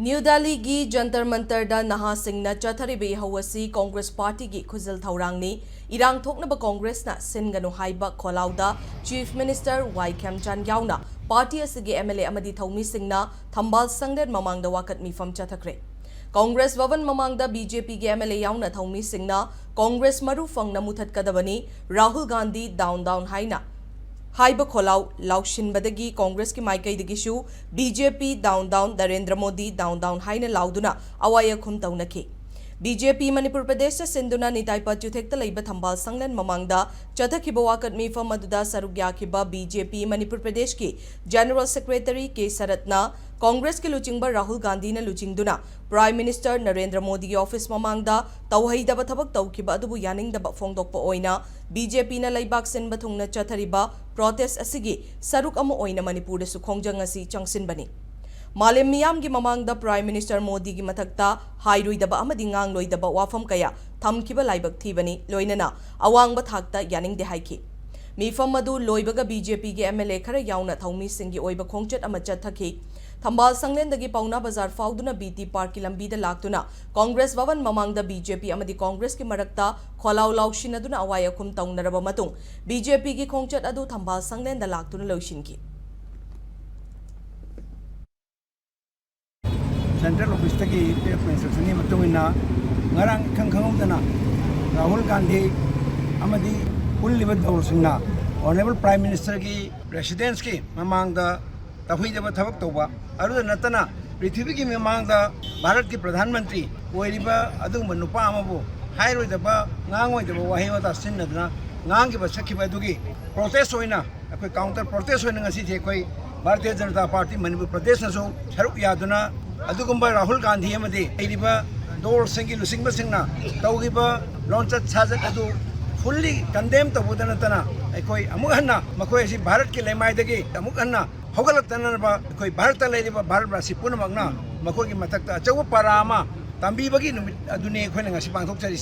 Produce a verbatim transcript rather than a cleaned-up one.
New ꯗꯦꯜꯂꯤꯒꯤ ꯖꯟꯇꯔ ꯃꯟꯇꯔꯗ ꯅꯍꯥꯁꯤꯡꯅ ꯆꯠꯊꯔꯤꯕ ꯏꯍꯧ ꯑꯁꯤ ꯀꯣꯡꯒ꯭ꯔꯦꯁ ꯄꯥꯔꯇꯤꯒꯤ ꯈꯨꯖꯤꯜ ꯊꯧꯔꯥꯡꯅꯤ꯫ ꯏꯔꯥꯡ ꯊꯣꯛꯅꯕ ꯀꯣꯡꯒ꯭ꯔꯦꯁꯅ ꯁꯤꯟꯒꯅꯨ ꯍꯥꯏꯕ ꯈꯣꯜꯂꯥꯎꯗ ꯆꯤꯐ ꯃꯤꯅꯤꯁꯇꯔ ꯋꯥꯏ ꯈꯦꯝꯆꯥꯟ ꯌꯥꯎꯅ ꯄꯥꯔꯇꯤ ꯑꯁꯤꯒꯤ ꯑꯦꯝ ꯑꯦꯜ ꯑꯦ ꯑꯃꯗꯤ ꯊꯧꯃꯤꯁꯤꯡꯅ ꯊꯝꯕꯥꯜ ꯁꯪꯂꯦꯟ ꯃꯃꯥꯡꯗ ꯋꯥꯀꯠ ꯃꯤꯐꯝ ꯆꯠꯊꯈ꯭ꯔꯦ꯫ ꯀꯣꯡꯒ꯭ꯔꯦꯁ ꯚꯕꯟ ꯃꯃꯥꯡꯗ ꯕꯤ ꯖꯦ ꯄꯤꯒꯤ ꯑꯦꯝ ꯑꯦꯜ ꯑꯦ ꯌꯥꯎꯅ ꯊꯧꯃꯤꯁꯤꯡꯅ ꯀꯣꯡꯒ꯭ꯔꯦꯁ ꯃꯔꯨ ꯐꯪꯅ ꯃꯨꯊꯠꯀꯗꯕꯅꯤ, ꯔꯥꯍꯨꯜ ꯒꯥꯟꯙꯤ ꯗꯥꯎꯟ ꯗꯥꯎꯟ ꯍꯥꯏꯅ ꯍꯥꯏꯕ ꯈꯣꯜꯂꯥꯎ ꯂꯥꯎꯁꯤꯟꯕꯗꯒꯤ ꯀꯣꯡꯒ꯭ꯔꯦꯁꯀꯤ ꯃꯥꯏꯀꯩꯗꯒꯤꯁꯨ B J P down down, Narendra Modi down down ꯍꯥꯏꯅ ꯂꯥꯎꯗꯨꯅ ꯑꯋꯥꯏ ꯑꯈꯨꯝ ꯇꯧꯅꯈꯤ꯫ ꯕꯤ ꯖꯦ ꯄꯤ ꯃꯅꯤꯄꯨꯔ ꯄ꯭ꯔꯗꯦꯁꯇ ꯁꯤꯟꯗꯨꯅ ꯅꯤꯇꯥꯏ ꯄꯥꯠ ꯆꯨꯊꯦꯛꯇ ꯂꯩꯕ ꯊꯝꯕꯥꯜ ꯁꯪꯂꯦꯟ ꯃꯃꯥꯡꯗ ꯆꯠꯊꯈꯤꯕ ꯋꯥꯀꯠ ꯃꯤꯐꯝ ꯑꯗꯨꯗ ꯁꯔꯨꯛ ꯌꯥꯈꯤꯕ ꯕꯤ ꯖꯦ ꯄꯤ ꯃꯅꯤꯄꯨꯔ ꯄ꯭ꯔꯗꯦꯁꯀꯤ ꯖꯦꯅꯔꯦꯜ ꯁꯦꯀ꯭ꯔꯦꯇꯔꯤ ꯀꯦ ꯁꯔꯠꯅ ꯀꯣꯡꯒ꯭ꯔꯦꯁꯀꯤ ꯂꯨꯆꯤꯡꯕ ꯔꯥꯍꯨꯜ ꯒꯥꯟꯙꯤꯅ ꯂꯨꯆꯤꯡꯗꯨꯅ ꯄ꯭ꯔꯥꯏꯝ ꯃꯤꯅꯤꯁꯇꯔ ꯅꯔꯦꯟꯗ꯭ꯔ ꯃꯣꯗꯤꯒꯤ ꯑꯣꯐꯤꯁ ꯃꯃꯥꯡꯗ ꯇꯧꯍꯩꯗꯕ ꯊꯕꯛ ꯇꯧꯈꯤꯕ ꯑꯗꯨꯕꯨ ꯌꯥꯅꯤꯡꯗꯕ ꯐꯣꯡꯗꯣꯛꯄ ꯑꯣꯏꯅ ꯕꯤ ꯖꯦ ꯄꯤꯅ ꯂꯩꯕꯥꯛ ꯁꯤꯟꯕ ꯊꯨꯡꯅ ꯆꯠꯊꯔꯤꯕ ꯄ꯭ꯔꯣꯇꯦꯁ ꯑꯁꯤꯒꯤ ꯁꯔꯨꯛ ꯑꯃ ꯑꯣꯏꯅ ꯃꯅꯤꯄꯨꯔꯗꯁꯨ ꯈꯣꯡꯖꯪ ꯑꯁꯤ ꯆꯪꯁꯤꯟꯕꯅꯤ꯫ ꯃꯥꯂꯦꯝ ꯃꯤꯌꯥꯝꯒꯤ ꯃꯃꯥꯡꯗ ꯄ꯭ꯔꯥꯏꯝ ꯃꯤꯅꯤꯁꯇꯔ ꯃꯣꯗꯤꯒꯤ ꯃꯊꯛꯇ ꯍꯥꯏꯔꯣꯏꯗꯕ ꯑꯃꯗꯤ ꯉꯥꯡꯂꯣꯏꯗꯕ ꯋꯥꯐꯝ ꯀꯌꯥ ꯊꯝꯈꯤꯕ ꯂꯥꯏꯕꯛ ꯊꯤꯕꯅꯤ, ꯂꯣꯏꯅꯅ ꯑꯋꯥꯡꯕ ꯊꯥꯛꯇ ꯌꯥꯅꯤꯡꯗꯦ ꯍꯥꯏꯈꯤ꯫ ꯃꯤꯐꯝ ꯑꯗꯨ ꯂꯣꯏꯕꯒ ꯕꯤ ꯖꯦ ꯄꯤꯒꯤ ꯑꯦꯝ ꯑꯦꯜ ꯑꯦ ꯈꯔ ꯌꯥꯎꯅ ꯊꯧꯃꯤꯁꯤꯡꯒꯤ ꯑꯣꯏꯕ ꯈꯣꯡꯆꯠ ꯑꯃ ꯆꯠꯊꯈꯤ꯫ ꯊꯝꯕꯥꯜ ꯁꯪꯂꯦꯟꯗꯒꯤ ꯄꯥꯎꯅꯥ ꯕꯖꯥꯔ ꯐꯥꯎꯗꯨꯅ ꯕꯤ ꯇꯤ ꯄꯥꯔꯛꯀꯤ ꯂꯝꯕꯤꯗ ꯂꯥꯛꯇꯨꯅ ꯀꯣꯡꯒ꯭ꯔꯦꯁ ꯚꯕꯟ ꯃꯃꯥꯡꯗ ꯕꯤ ꯖꯦ ꯄꯤ ꯑꯃꯗꯤ ꯀꯣꯡꯒ꯭ꯔꯦꯁꯀꯤ ꯃꯔꯛꯇ ꯈꯣꯜꯂꯥꯎ ꯂꯥꯎꯁꯤꯟꯅꯗꯨꯅ ꯑꯋꯥꯏ ꯑꯈꯨꯝ ꯇꯧꯅꯔꯕ ꯃꯇꯨꯡ ꯕꯤ ꯖꯦ ꯄꯤꯒꯤ ꯈꯣꯡꯆꯠ ꯑꯗꯨ ꯊꯝꯕꯥꯜ ꯁꯪꯂꯦꯟꯗ ꯂꯥꯛꯇꯨꯅ ꯂꯣꯏꯁꯤꯟꯈꯤ꯫ ꯁꯦꯟꯇ꯭ꯔꯦꯜ ꯑꯣꯐꯤꯁꯇꯒꯤ ꯄꯤꯔꯛꯄ ꯏꯟꯁꯇ꯭ꯔꯛꯁꯟꯒꯤ ꯃꯇꯨꯡ ꯏꯟꯅ ꯉꯔꯥꯡ ꯏꯈꯪ ꯈꯪꯍꯧꯗꯅ ꯔꯥꯍꯨꯜ ꯒꯥꯟꯙꯤ ꯑꯃꯗꯤ ꯄꯨꯜꯂꯤꯕ ꯗꯣꯜꯁꯤꯡꯅ ꯑꯣꯅꯔꯦꯕꯜ ꯄ꯭ꯔꯥꯏꯝ ꯃꯤꯅꯤꯁꯇꯔꯒꯤ ꯔꯦꯁꯤꯗꯦꯟꯁꯀꯤ ꯃꯃꯥꯡꯗ ꯇꯧꯍꯩꯗꯕ ꯊꯕꯛ ꯇꯧꯕ, ꯑꯗꯨꯗ ꯅꯠꯇꯅ ꯄ꯭ꯔꯤꯊꯤꯕꯤꯒꯤ ꯃꯃꯥꯡꯗ ꯚꯥꯔꯠꯀꯤ ꯄ꯭ꯔꯙꯥꯟ ꯃꯟꯇ꯭ꯔꯤ ꯑꯣꯏꯔꯤꯕ ꯑꯗꯨꯒꯨꯝꯕ ꯅꯨꯄꯥ ꯑꯃꯕꯨ ꯍꯥꯏꯔꯣꯏꯗꯕ, ꯉꯥꯡꯉꯣꯏꯗꯕ ꯋꯥꯍꯩ ꯋꯥꯇꯥ ꯁꯤꯖꯤꯟꯅꯗꯨꯅ ꯉꯥꯡꯈꯤꯕ ꯁꯛꯈꯤꯕ ꯑꯗꯨꯒꯤ ꯄ꯭ꯔꯣꯇꯦꯁ ꯑꯣꯏꯅ, ꯑꯩꯈꯣꯏ ꯀꯥꯎꯟꯇꯔ ꯄ꯭ꯔꯣꯇꯦꯁ ꯑꯣꯏꯅ ꯉꯁꯤꯗꯤ ꯑꯩꯈꯣꯏ ꯚꯥꯔꯇꯤꯌ ꯖꯅꯇꯥ ꯄꯥꯔꯇꯤ ꯃꯅꯤꯄꯨꯔ ꯄ꯭ꯔꯗꯦꯁꯅꯁꯨ ꯁꯔꯨꯛ ꯌꯥꯗꯨꯅ ꯑꯗꯨꯒꯨꯝꯕ ꯔꯥꯍꯨꯜ ꯒꯥꯟꯙꯤ ꯑꯃꯗꯤ ꯂꯩꯔꯤꯕ ꯗꯣꯜꯁꯤꯡꯒꯤ ꯂꯨꯆꯤꯡꯕꯁꯤꯡꯅ ꯇꯧꯈꯤꯕ ꯂꯣꯟꯆꯠ ꯁꯥꯖꯠ ꯑꯗꯨ ꯐꯨꯜꯂꯤ ꯀꯟꯗꯦꯝ ꯇꯧꯕꯗ ꯅꯠꯇꯅ ꯑꯩꯈꯣꯏ ꯑꯃꯨꯛ ꯍꯟꯅ ꯃꯈꯣꯏ ꯑꯁꯤ ꯚꯥꯔꯠꯀꯤ ꯂꯩꯃꯥꯏꯗꯒꯤ ꯑꯃꯨꯛ ꯍꯟꯅ ꯍꯧꯒꯠꯂꯛꯇꯅꯕ ꯑꯩꯈꯣꯏ ꯚꯥꯔꯠꯇ ꯂꯩꯔꯤꯕ ꯚꯥꯔꯠ ꯔꯥꯁꯤ ꯄꯨꯝꯅꯃꯛꯅ ꯃꯈꯣꯏꯒꯤ ꯃꯊꯛꯇ ꯑꯆꯧꯕ ꯄꯥꯔꯥ ꯑꯃ ꯇꯝꯕꯤꯕꯒꯤ ꯅꯨꯃꯤꯠ ꯑꯗꯨꯅꯤ ꯑꯩꯈꯣꯏꯅ ꯉꯁꯤ ꯄꯥꯡꯊꯣꯛꯆꯔꯤꯁꯤ꯫